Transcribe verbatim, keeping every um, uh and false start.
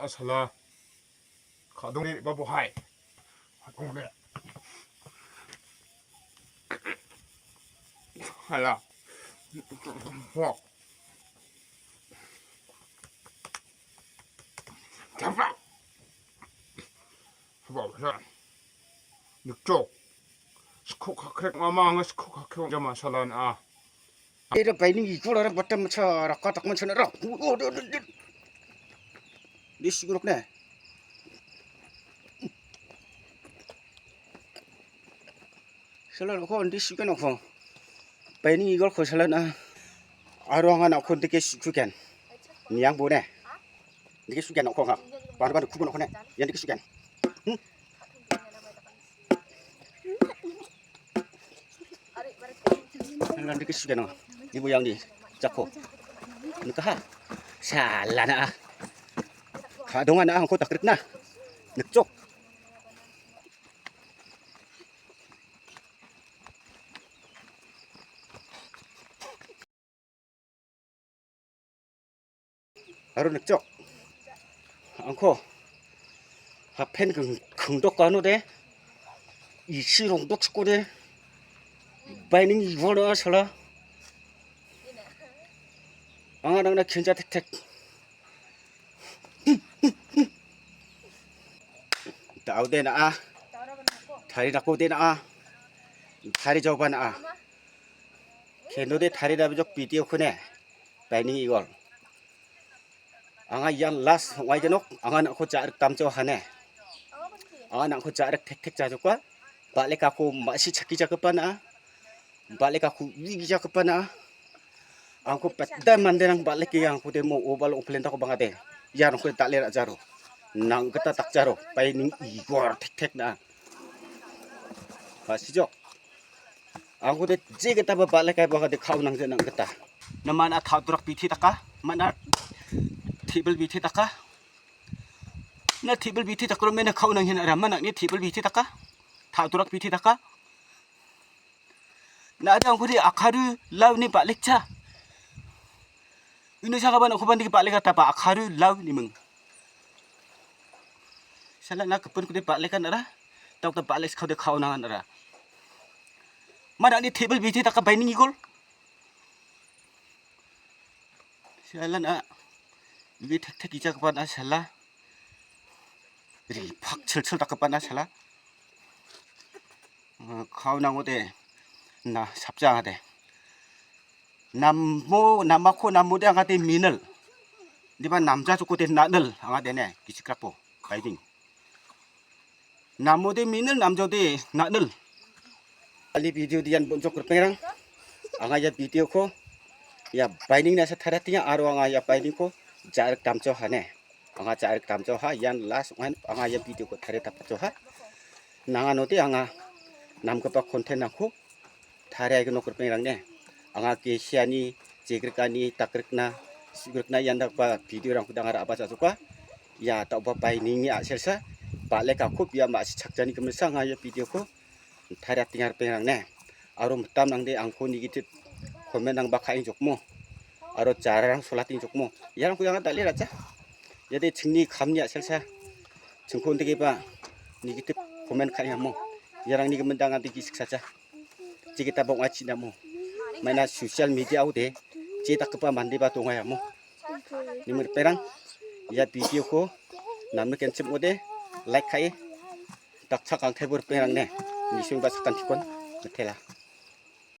Asala. Kadong ni ba bohai. Kadong ni. Hala. Wah. Japa. Haba, haba. Nikchok. Skok hakrek mama anga skok hakrek jama salan a. Ira baining igol ara batam cha raka takman chana ra. Di siguruk ne. Salan ko andi sikan ko. Baining igol ko salan a. Aro anga na ko dike siku ken. Niang bone. Dike sugen nokho nga. Baru baru kubun nokho ne. Yang dike sugen. Hmm. Yang dike sugen nokho. Ibu yang di jako. Nikaha. Salah na. Kadongan na angko takrit na. Nekcok. Aro nikchok. Angko. Hapen keng-, kengdok ano de. Isi rongdok siko de. Baining iwal na sala. Anga nangna kenja tek tek. Dau de na a. Tari dako de na a. Tari jauba na a. Kendo de tari dabijok video kune. Baining igol. Anga ian last ong·aigenok, anga nang·ko ja·rik damjao hane. Anga nang·ko ja·rik tek tek jajokba, ba·lekako ma·si chakkijakgipa na·a, ba·lekako uigijakgipa na·a. Angko beta manderang ba·leke angko de mo obal ong·plendako bangade. Ian angko dal·e ra·jaro. Nang·gita dakjaro, baining igol tek tek na·a. Ma·sijok. Angko de jegitaba ba·lekai bangade ka·o nangja nang·gita. Na mana ta·dorak biti daka? Mana tebil biti daka? Na tebil biti dakro mena ka·o nanghen ara mana ni tebil biti daka? Ta·dorak biti daka? Na de angko de akaru lau ni ba·lekcha. Ino sagaban angko bandigi ba·lekataba akaru lau ni ming. Sala na gipin kude ba·lekan ara. Tau ta ba·lek skau de ka·o nangan ara. Mana ni tebil biti daka baining igol. Sala na. Ibe tek tek ijakba na sala. Ri pak chil chil dakba na sala. Ka·o nango de. Na sapja anga de. Namo, namako namo de anga de minil. Diba namja joko de nanil anga de ne, gisikrapo, baining. Namo de minil, namjao de nanil. Ali video dian bonjok ripengrang. Anga ia video ko, ia baining nasa taratinga aro anga ia baining ko, ja·rik damjao hane. Anga ja·rik damjao ha, ian last ong·ain anga ia video ko tarie dapatjao ha. Nangano de anga namgipa content-rangko tariaigen nokrapengrang ne. Anga kesiani, jegrikani, takrikna, sugrikna ian dakgipa video-rangko dangara aba ja·joka. Ia da·oba bainingni a·selsa, ba·lekako bia ma·sichakjani gimilsa anga ia video-ko tariatenga ripengrang ne. Aro mitamrangde angko negative comment-rangba ka·engjokmo. Aro jararang solatengjokmo. Iarangko anga dal·e ra·ja. Iade chingni kamni a·selsa. Chingko indegeba negative comment ka·engamo. Iarangni gimin dangade gisik saja. Jegitaba ong·achina mo. Maina social media-ode jedakgipa mandeba dongayamo. Nimi ripengrang, ia video-ko namnikenchim ong·ode, like ka·e, dakchak angtaibo ripengrang ne, nisengba sakantikon mitela.